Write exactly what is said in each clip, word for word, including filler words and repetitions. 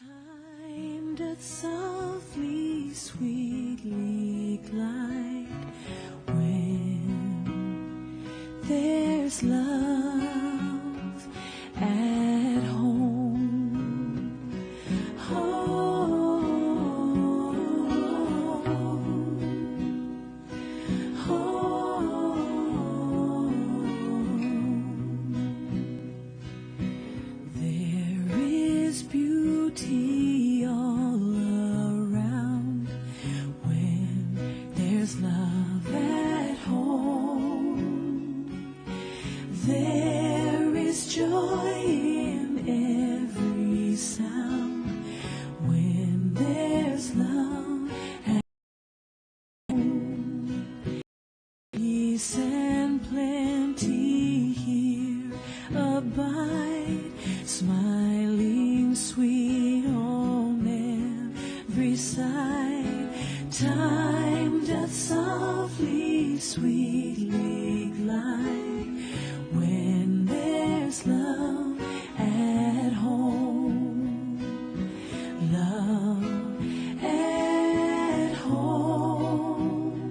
Time doth softly, sweetly glide when there's love at home. Home, home. There is beauty all around when there's love at home. There is joy in every sound when there's love at home. Peace and plenty here abide, smiling sweet on every side. Time doth softly, sweetly glide when there's love at home. Love at home.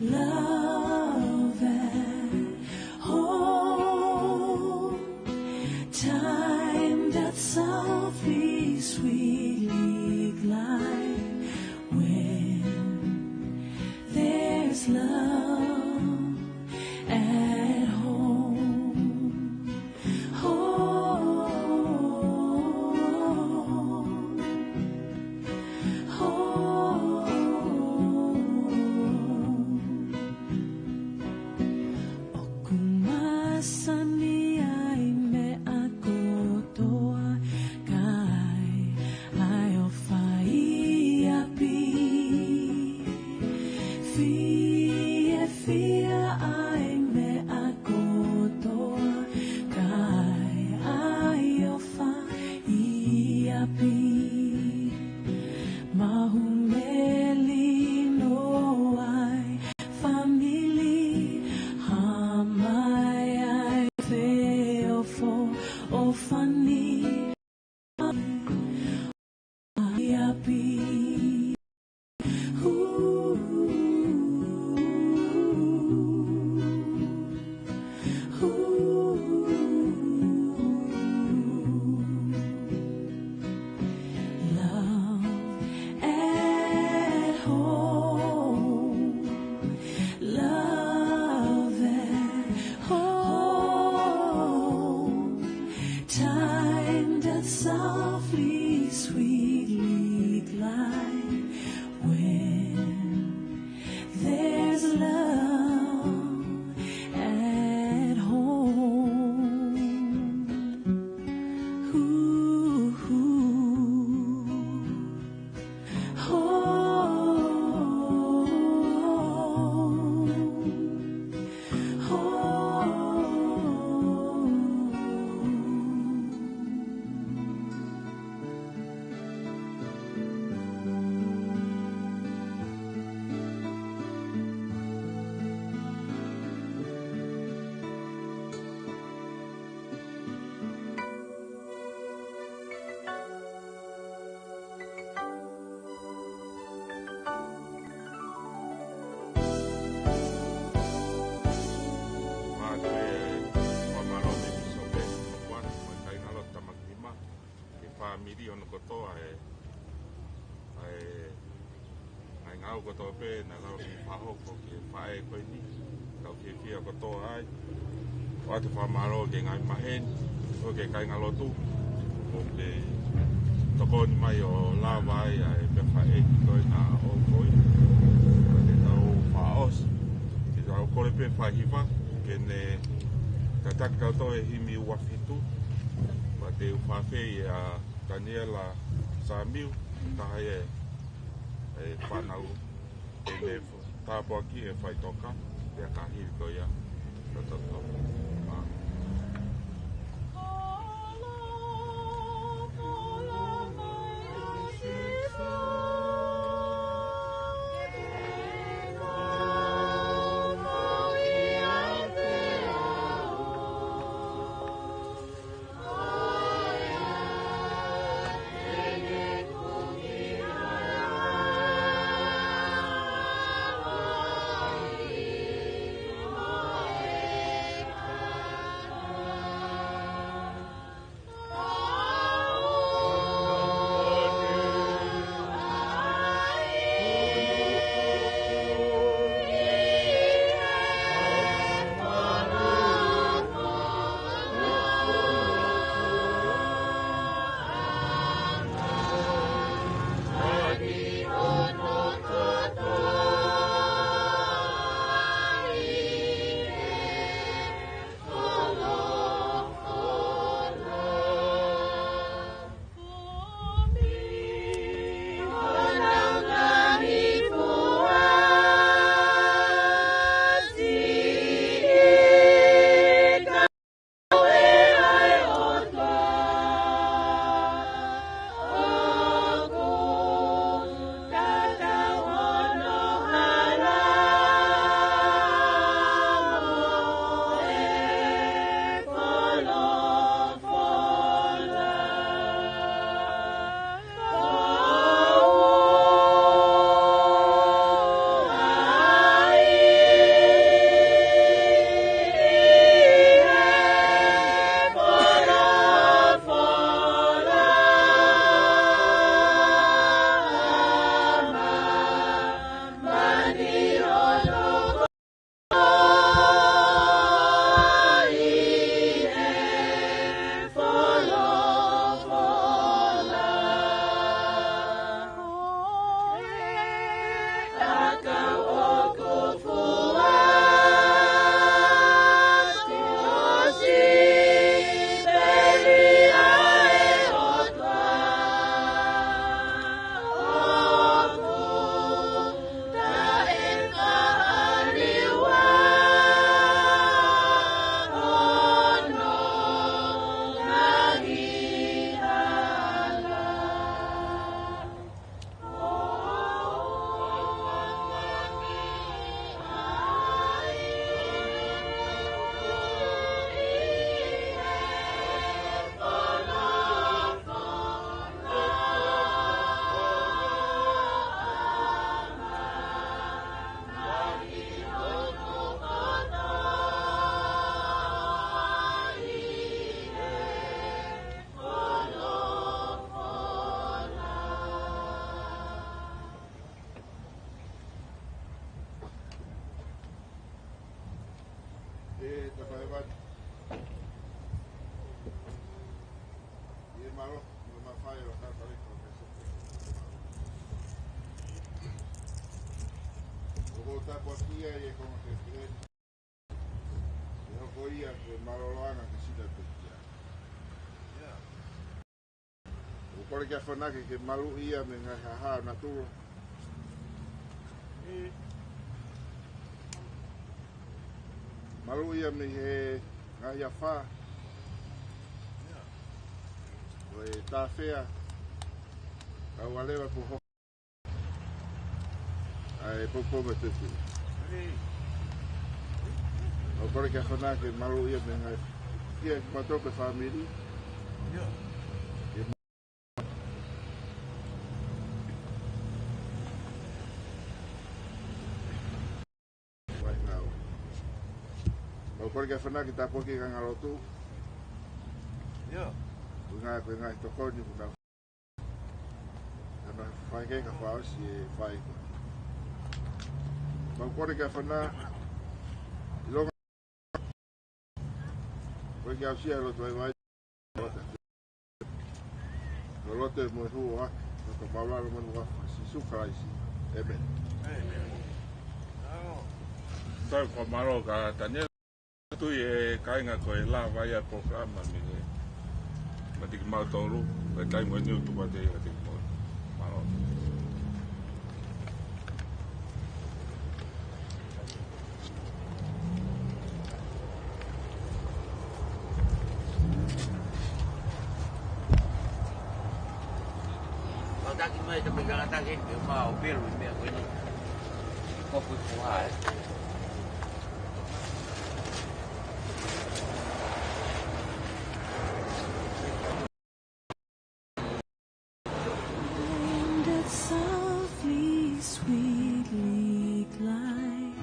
Love at home. Time doth softly, sweetly glide when there's love at home. Home, home. ʻOku masani ʻa e meʻa kotoa, ka ʻi ai ʻa e ʻofa ʻi ʻapi. Fiefia ʻa e meʻa kotoa, ka ʻi ai ʻa e ʻofa ʻi ʻapi. Maʻu melino ʻa e fāmili, hā mai ʻa e feʻofoʻofani ʻi ʻapi. Hū, hū. Love at home. Love at home. Time doth softly, sweetly glide when there's love at home. Hoo, hoo. Home, home. Mātuʻa, fakamālō ki he Pīsope, ʻoku ʻoatu mo e kāingalotu, tama ki he nima, ki he fāmili hono kotoa, ʻa e, ʻa e ngaahi ngāue kotoa pē naʻa nau fakahoko ki he faʻē ko eni, kau fiefia kotoa ai. ʻOatu e fakamālō ki he ngaahi maheni, ʻo ki he kāingalotu, ʻoku tokoni mai ʻo lava ai ʻa e meʻa faʻē ko ē naʻa ʻoku ʻi ai. Pea te tau fakaʻosi, te tau kole pē fai hiva, ke ne tataki kitautolu he himi ua fitu, pea te u fakaafeʻi ʻa Taniela Samiu, taha ia e fānau, ʻene tāpuaki e faʻitoka, pea ka hili ko ia, ka tau tau. Ia, ia, ko ma ke pele. Ia, ko ia ko e mālōlōʻanga ke sina pekia. Ia. ʻOku ou kole ki he ʻAfiona ke ke maluʻi ia mei he ngaahi hā natula. Maluʻi ia mei he ngaahi afā. Ko e tāfea. Kau aleva po ho. ʻA e popo me tete. ʻOku ou kole ki he ʻAfiona ke maluʻi ia mei he ngaahi. Kia ki matou ko e fāmili. Ia. ʻOku ou kole ki he ʻAfiona ke tāpuakiʻi e kāinga lotu. Ia. Ko e ngaahi, ko e ngaahi tokoni, ko e ngaahi. Ana fai ke ka fai si e fai ko. ʻOku ou kole ki he ʻAfiona. ʻIlonga. Ko e ke aʻusia lotu ai vai. Loloto mo e huafa, loto maulalo mo e huafa, Sīsū Kalaisi. ʻĒmeni. ʻĒmeni. Tau ko mālō ka Taniela, tui e kāinga ko e lava ia polokalama mei he. Mati ki mautolu, ko e taimi eni ʻoku tuku atu ia kiate kimoutolu. Mālō. Kau taki mai, tapi kau taki, dia mau pelu, dia kau ini. Kau pun kuat. Wind that softly, sweetly glide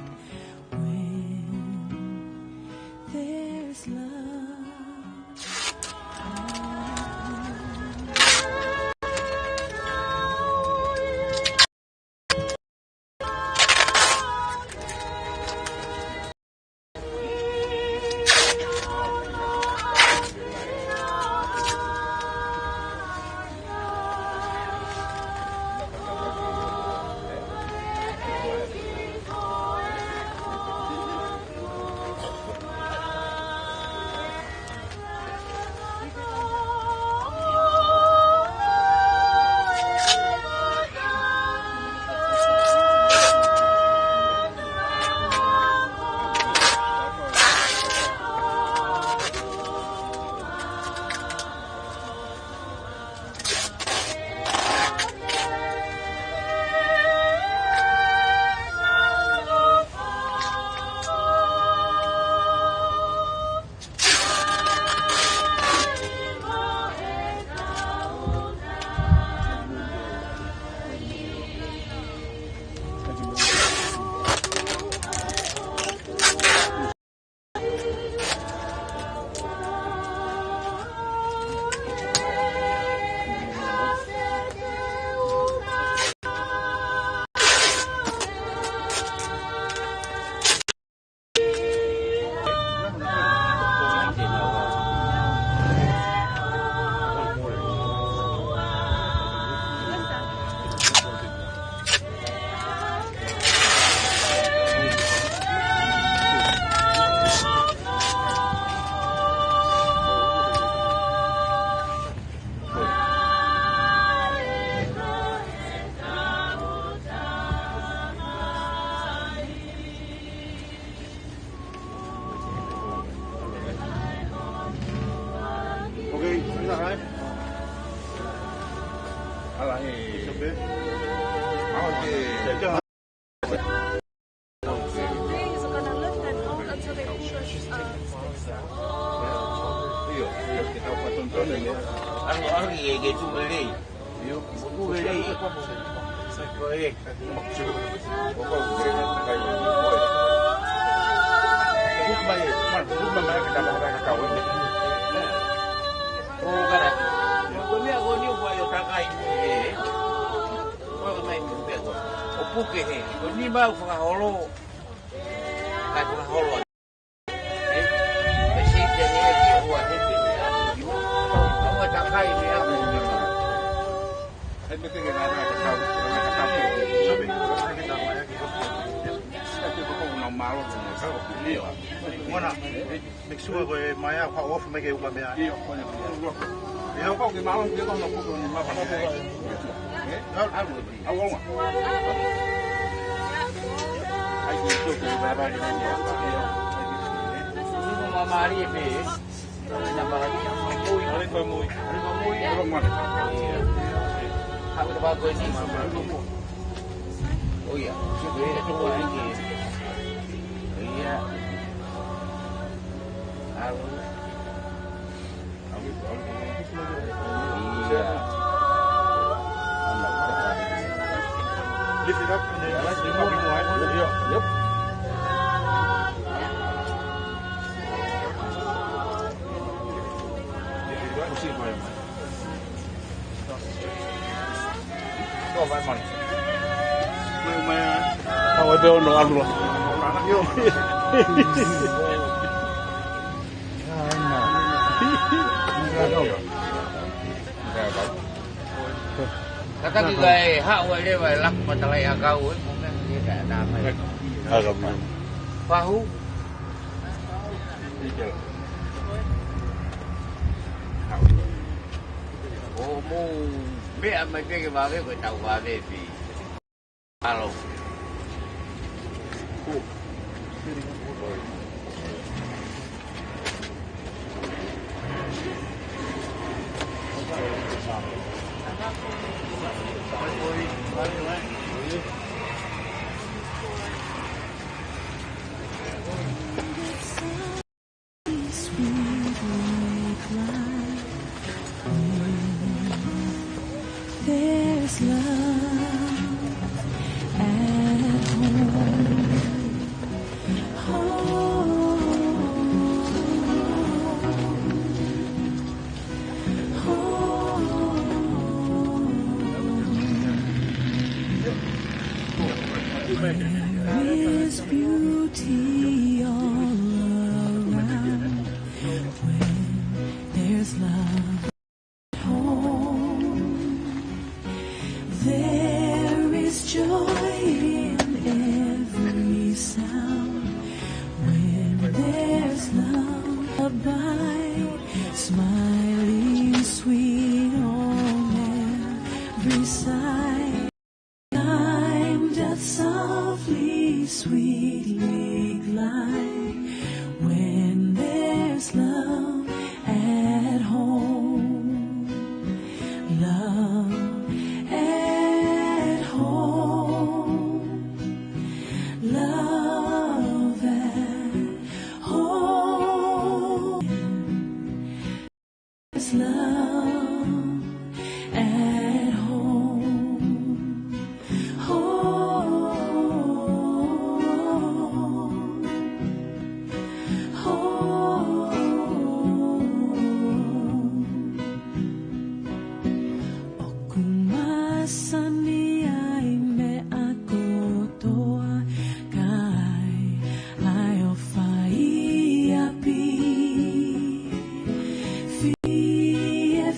when there's love. Okay, is that right? Ala he. It's okay. Ala he. So these are gonna lift and hold until they push us, uh, ʻIo, ʻio, ke tau fakatontonu e meʻa. Ano, ano, ia ke tuku lelei. ʻIo, tuku lelei. Ko e. Tuku mai, man, tuku mai mai ke tau fakakau e meʻa. Ko kara. Ko e meʻa ko eni ʻoku ʻai ʻo takai e. Ko e mai mo pea ko. ʻO puke he. Ko e nima ʻoku fakaholo. Kai fakaholo. Mona, make sure ko e mai au ka off mai ke uka mea. ʻIo, ko e uka. ʻE au kau ke mālō ke kau na kuku ni mapa. Au, au, au. Ai, ke tu ke baba ni. Mama ari pe. Lift it up and then lift it up more. Yep. Kau ai pē ʻo ʻalu. Ka taki ka e haʻu ai leva e laku matalaʻiʻakau ē, mo meʻa ke ka nā mai. Pahu. ʻO mou meʻa mai pē ke vave ko e tau vave pē. Alo. Sweet life, there's love at home. Home. Home. There is beauty all around. When there's love at home, there is joy in every sound. When there's love abide, smiling sweet on every side. Time doth softly, sweetly glide when there's love at home. Love at home. Love at home. There's love at home. Home. Home. ʻOku masani ai meʻa kotoa, ka ai ʻa e ʻofa ʻi ʻapi. Fiefia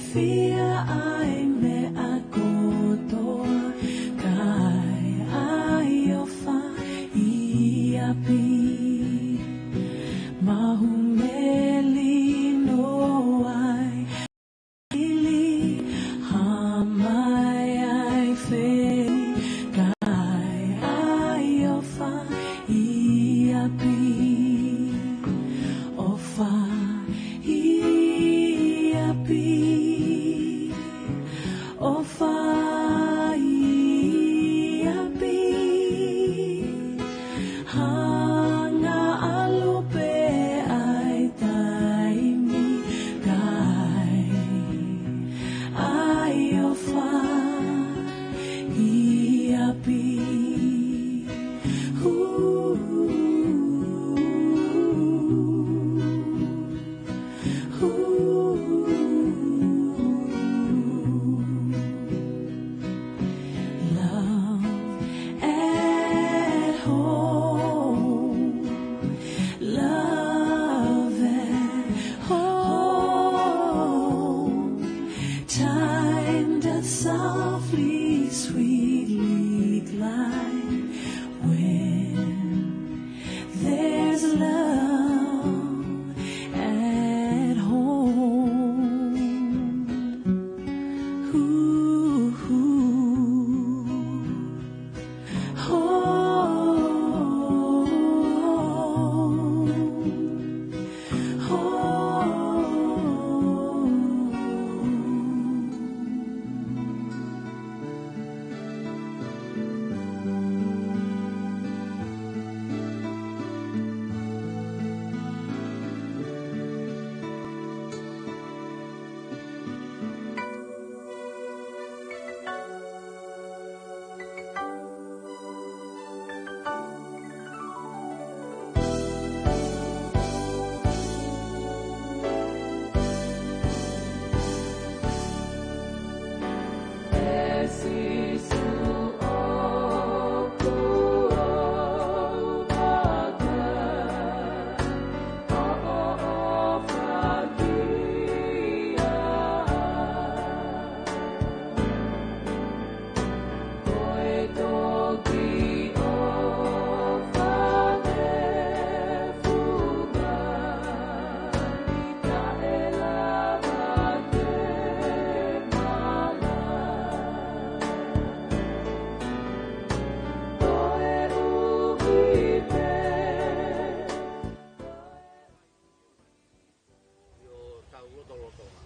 ʻIo, tau lotolotonga.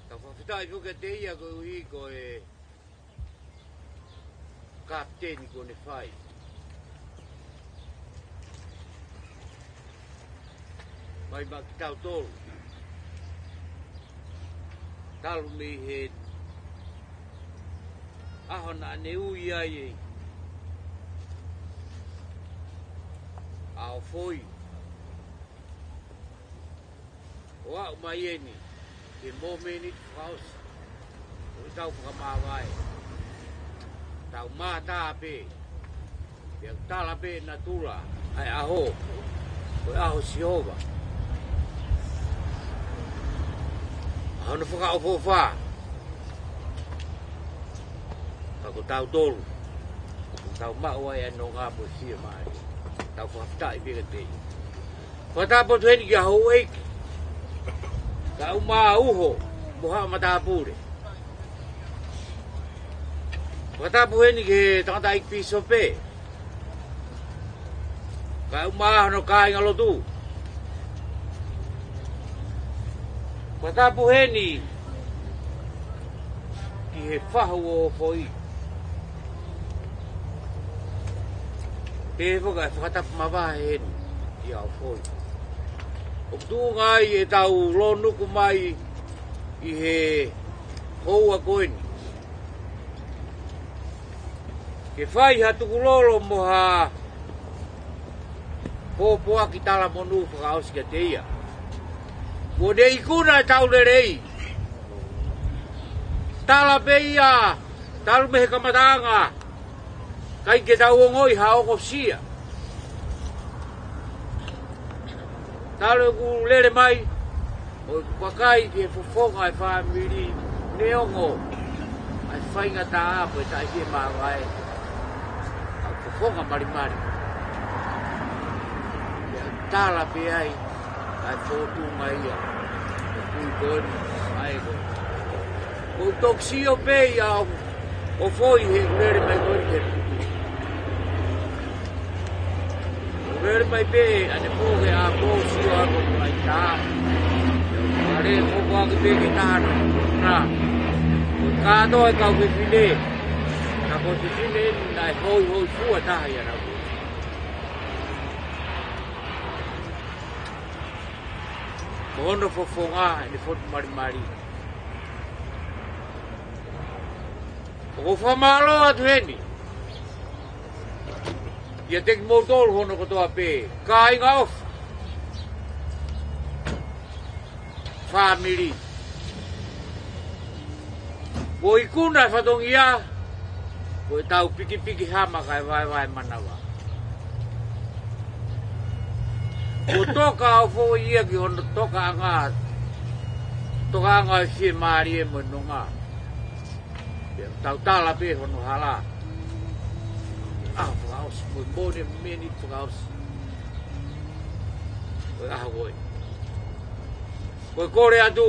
Tau fakafetaʻi foki kiate ia koeʻuhi ko e kapiteni kuo ne fai mai maʻa kitautolu talu mei he ʻaho naʻa ne ui ai ʻa ʻOfoi. ʻO aʻu mai eni ki he mōmeniti fakaʻosi ʻo ʻetau fakamāvae. Tau mātā pē, pea tala pē ʻe natula ʻa e ʻaho ko e ʻaho ʻo Sihova, ʻaho hono fakaʻofoʻofa. Ka ko tautolu, ʻoku tau maʻu ai ʻa e nonga mo e fiemālie. Tau fakafetaʻi pē kiate ia. Fakatapu atu heni ki he houʻeiki, kae ʻumaʻā ʻa e uho mo haʻa matāpule. Fakatapu heni ki he tangataʻeiki pīsope, kae ʻumaʻā hono kāingalotu. Fakatapu heni ki he fahu ʻo ʻOfoi. Pea fakatapu mavahe heni kia ʻOfoi. ʻOku tuʻunga ai ʻetau lōnuku mai ʻi he houa ko eni ke fai ha tukulolo mo ha pōpoaki talamonū fakaʻosi kiate ia. Kuo ne ikuna ʻetau lelei. Tala pē ia talu mei he kamataʻanga, ʻikai ke tau ongoʻi ha ongosia. Talu ʻeku lele mai, ʻo ʻeku vakai ki he fofonga ʻo e fāmili, neongo ʻa e faingataʻa pe taʻefiemāvae, ʻa e fofonga malimali. Pea tala pē ai ʻa e fōtunga ia ʻo e kui ko eni, ʻa e ko ē. ʻOku ou toki sio pē ia ʻo ʻOfoi he lele mai ko ē ki he putu. Lele mai pē ʻanepō ke ʻā pō sio ako mai tā. Ka lele ko ē ʻoku ʻoatu pē ke tāna. Nā. Kātoa e kau fefine. Ka ko e fefine eni naʻe hoihoifua taha ia naʻa ku. Mo hono fofonga ʻene fotu malimali. ʻOku ou fakamālō atu heni kiate kimoutolu hono kotoa pē, kāinga ʻofa, fāmili. Kuo ikuna e fatongia, ko ʻetau pikipiki hama kae vaevae manava. Kuo toka ʻOfoi ia ki hono tokaʻanga, tokaʻanga ʻo e fiemālie mo e nonga. Pea tau tala pē hono hala. ʻAho fakaʻosi, ko e mōmeniti fakaʻosi ʻo e ʻaho ko ē. Ko e kole atu,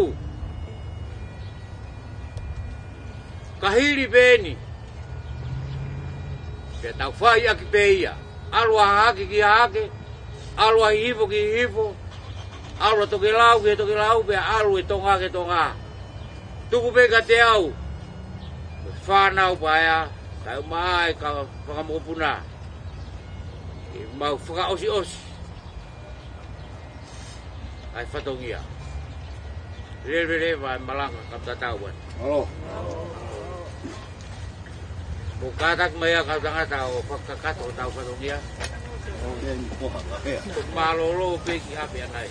ka hili pē eni, pea tau fai ʻaki pē ia. ʻAlu ʻa Hahake ki Hahake, ʻAlu ʻa Hihifo ki Hihifo, ʻalu ʻa Tokelau ki Tokelau, pea ʻalu ʻa Tonga ki Tonga. Tuku pē kiate au, fānau paea, kae ʻumaʻā e kau fakamokopuna, ke mau fakaʻosiʻosi ʻa e fatongia. Lelei leva e malanga ka tatau atu. Mālō. Mou kātaki mai ā kau tangata ʻo fakakakato hotau fatongia. ʻO, ʻe, ni koha ka hea. Mālōlō pē ki ʻapi ʻanai.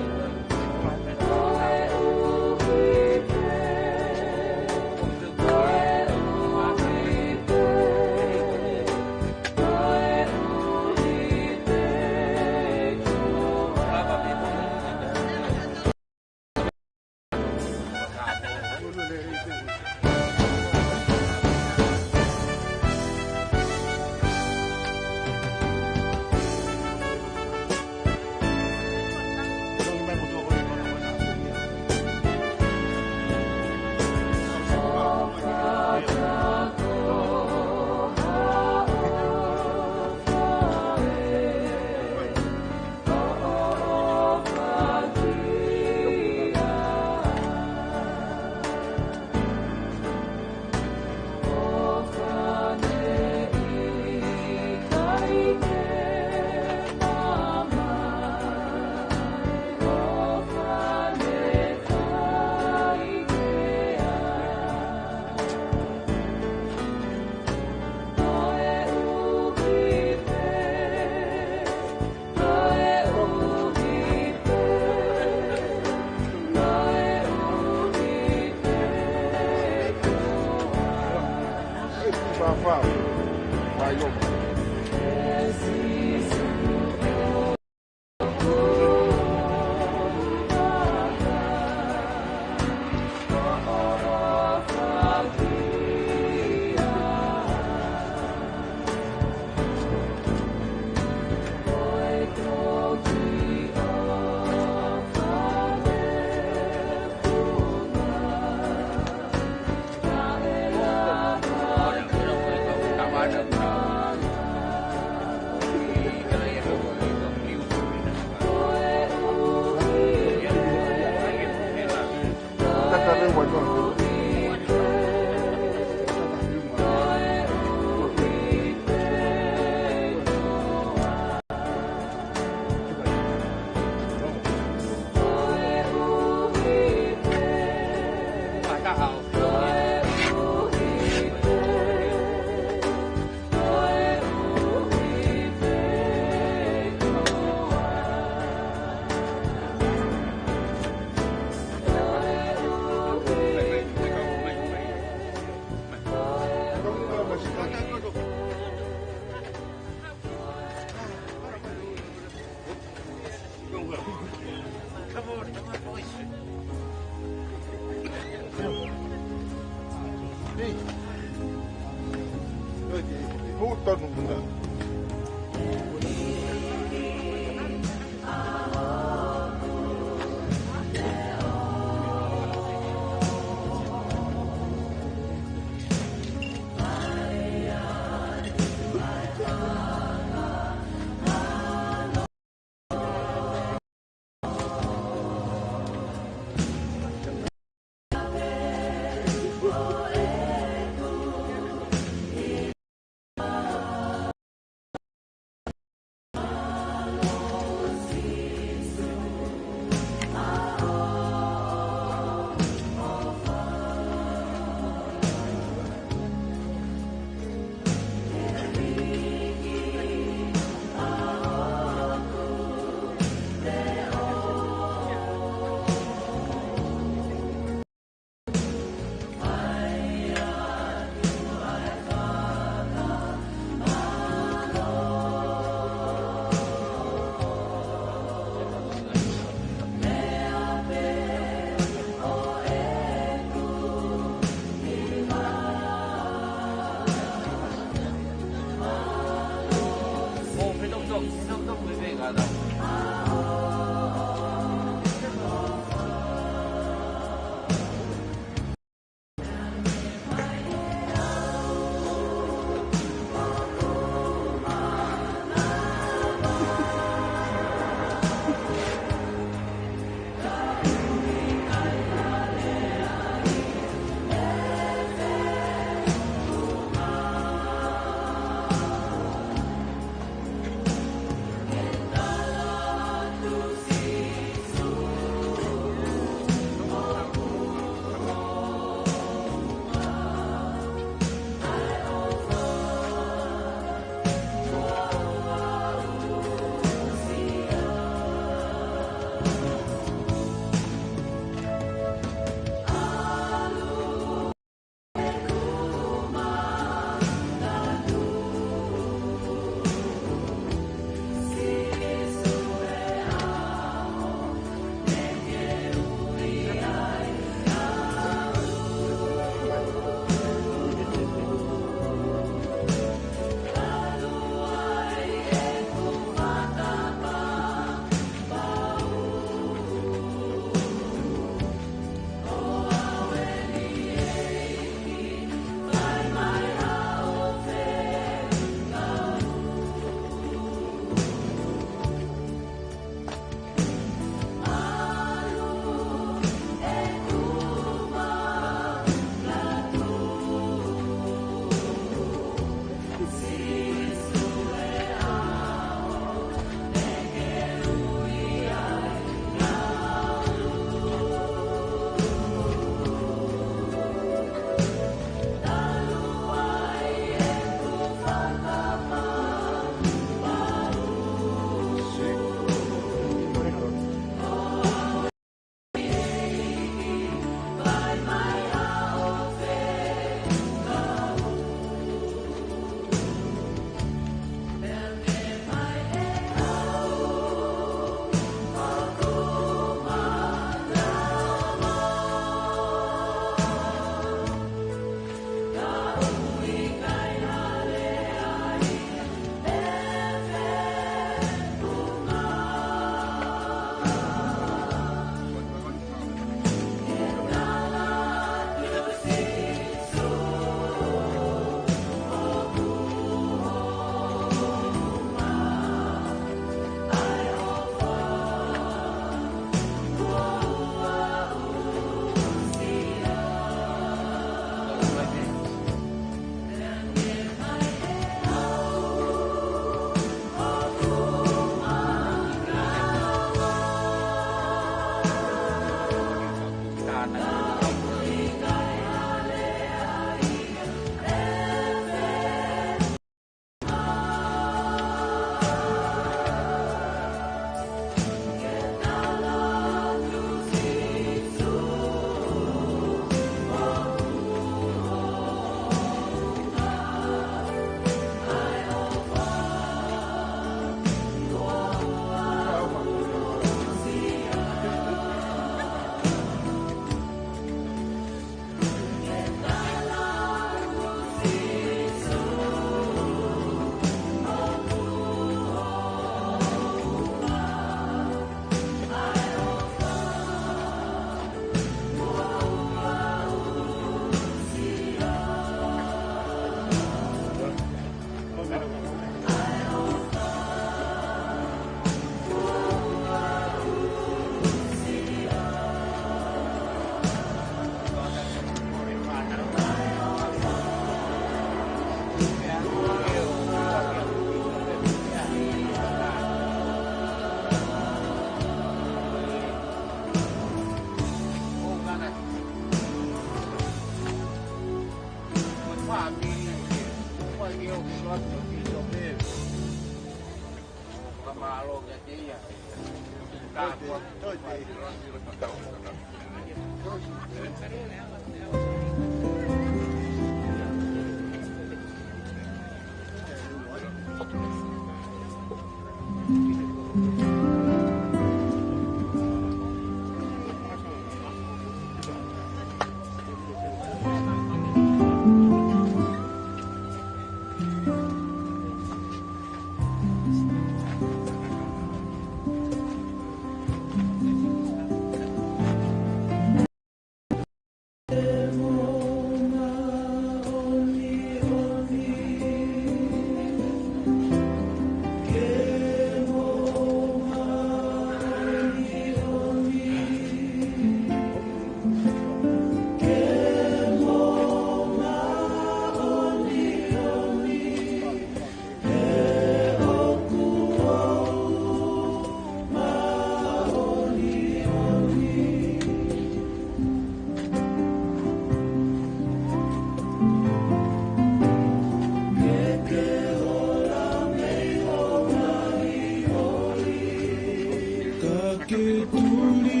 Ka ke tuli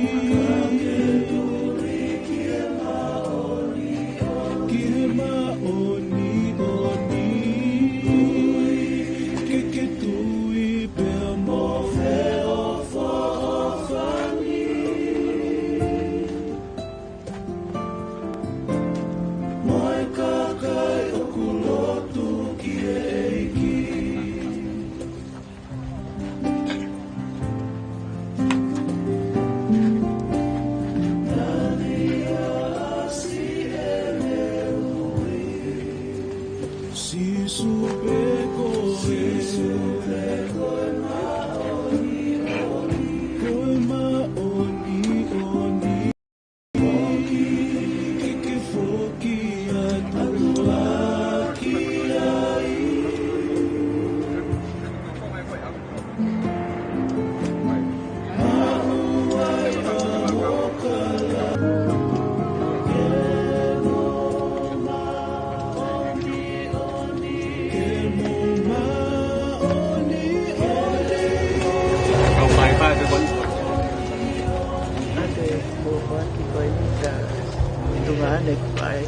ki he māʻoniʻoni, ke ke tui pea mo feʻofoʻofani. Mo e kakai ʻoku lotu ki he ʻEiki. Sīsū pē koe. Sīsū pē koe māʻoniʻoni. Koe māʻoniʻoni. Ke ke foki atu ki ai. Ate mo maki ko ita tunga ane kuai.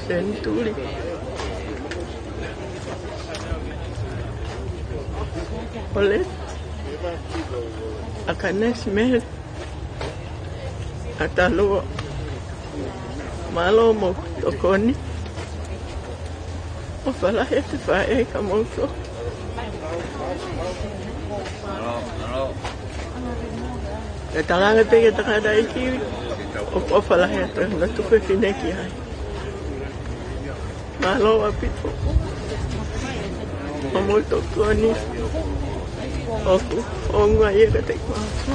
Senituli. Ole. Akanesi Mele. ʻAtalua. Mālō mo tokoni. ʻOfa lahi atu faʻē ka moutou. E talanga pē ke takata iki. ʻOku ʻofa lahi atu e ngaahi tuku e fefine ki ai. Mālō ʻaupito. Mo moutou tokoni. ʻOku ʻoua ia ka te kuafa.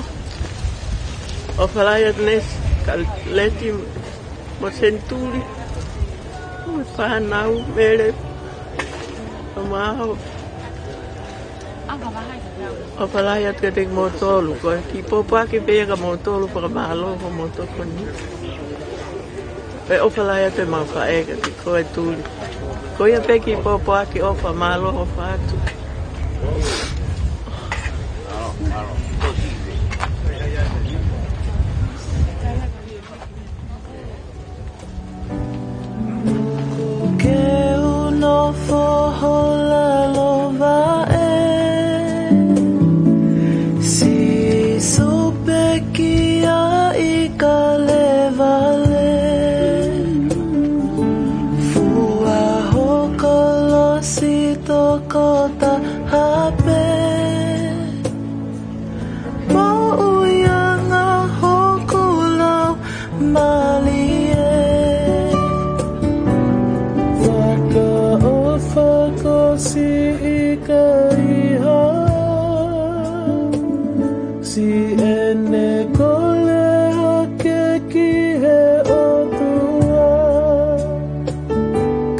ʻOfa lahi atu Nesi, ka Leti mo Senituli. Mo e fānau, Mele. Mālō. ʻOfa lahi atu kiate kimoutolu, ko e kiʻi pōpoaki pē ia kia moutolu, fakamālō hoʻomou tokoni. Pea ʻofa lahi atu e mau faʻē kiate koe Tuli. Ko ia pē kiʻi pōpoaki ʻofa, mālō ʻofa atu. Ke u nofo ho lalo vaʻe, Sīsū pē ki ai ka levale. Fua ho kolosi tokotaha pē. Moʻui ange hoku laumālie. Fakaʻofa ko siʻi kaihaʻa. Siʻene kole hake ki he ʻOtua.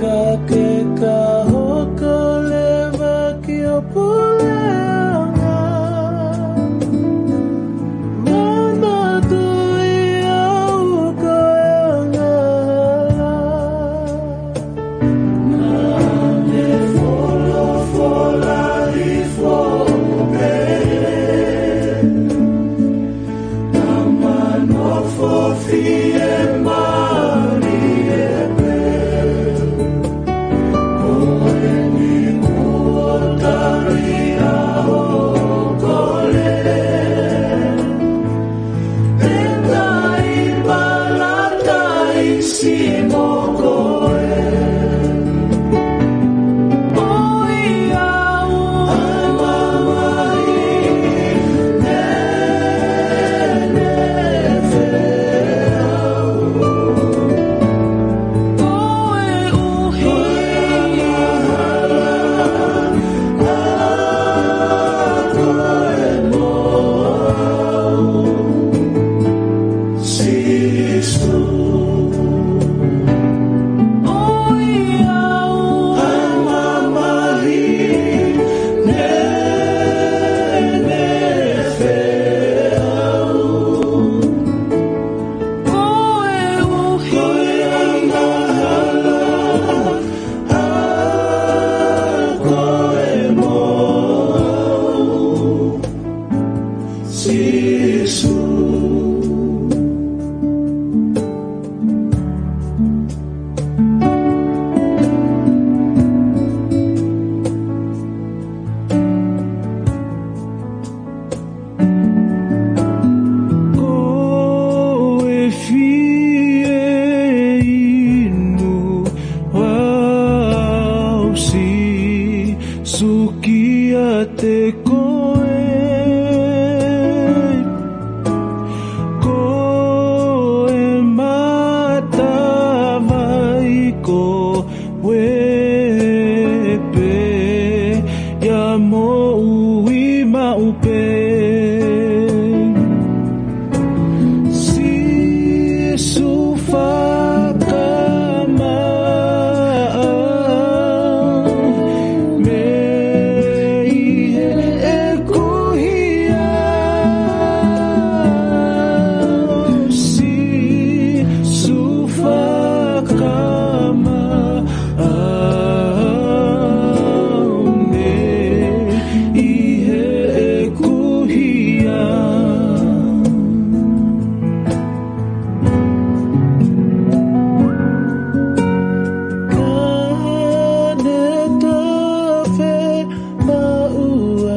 Ka ke ka hoko leva ki ho puleʻanga. Manatu Sīsū. Ko e fieinua au Sīsū kiate koe. Ko e matavai ko e pē ia moʻui maʻu pē. Sīsū fakamaʻa mei heʻeku hia. Sīsū fakamaʻa mei heʻeku hia. Ka ne tafe maʻu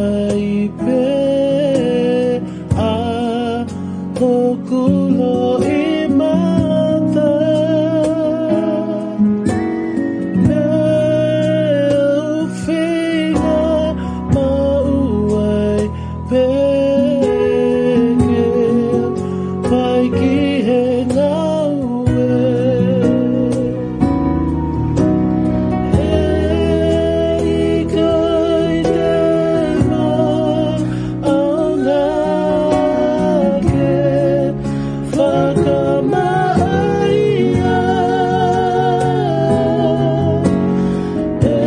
ai pē ʻa hoku loʻimata, naʻa ku feinga maʻu ai pē ke fai ki he ngāue. ʻE ʻikai te ma ʻaonga ke fakamaʻa ia. ʻE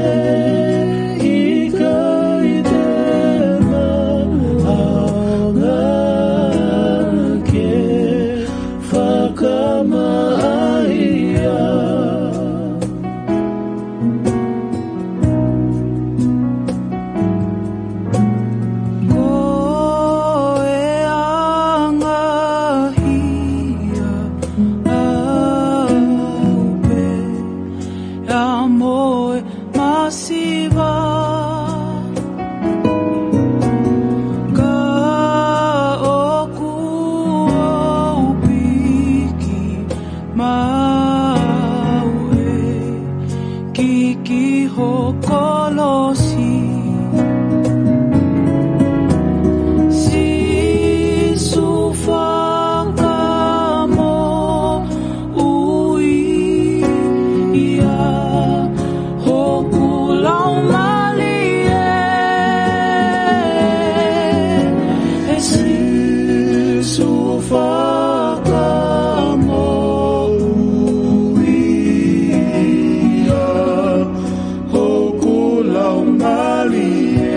ʻikai te ma ʻaonga ke fakamaʻa ia. Ko e angahia au pē ia mo e masiva. Ka ʻoku ou piki maʻu e kiki ho kolosi. Sīsū fakamo ui ia hoku laumālie. ʻE Sīsū fakamoʻui ia hoku laumālie.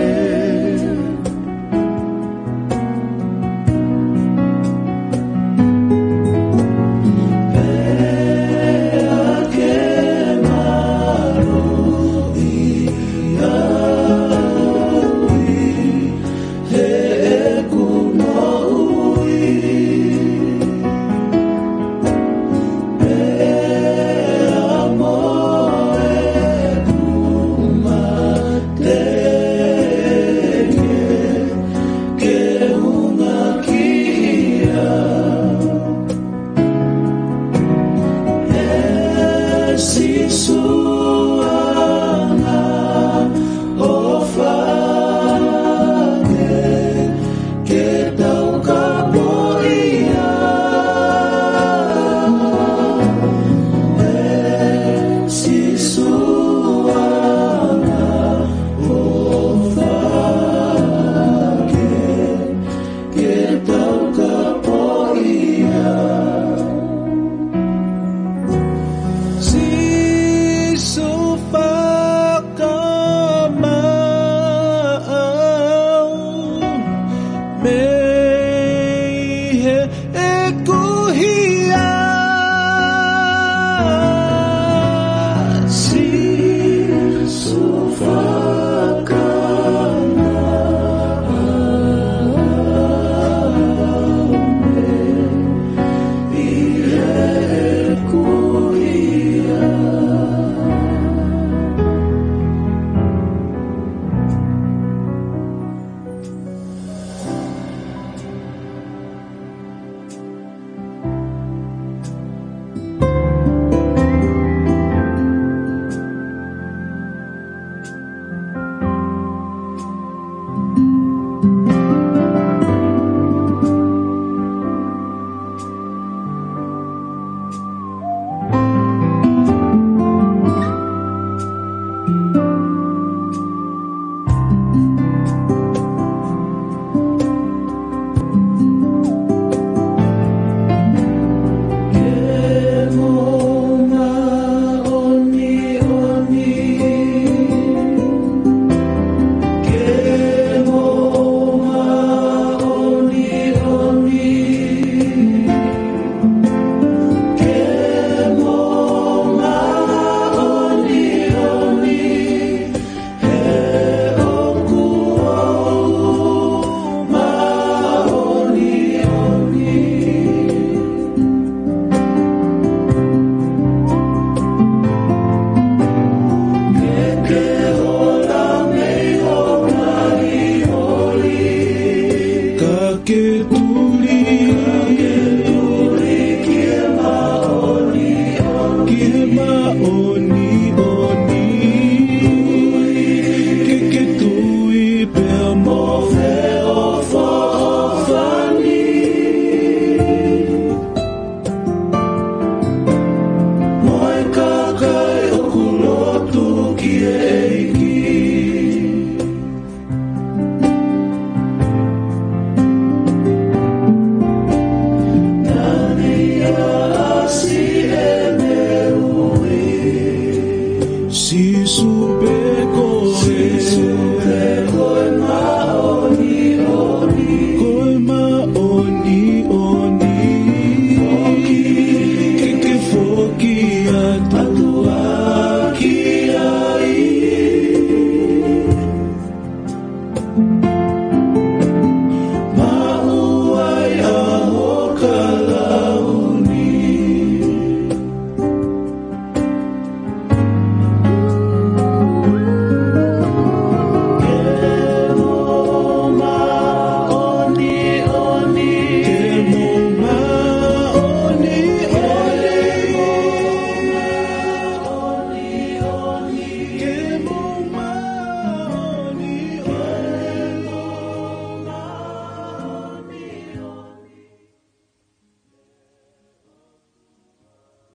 Sīsū fakamaʻa au mei heʻeku hia.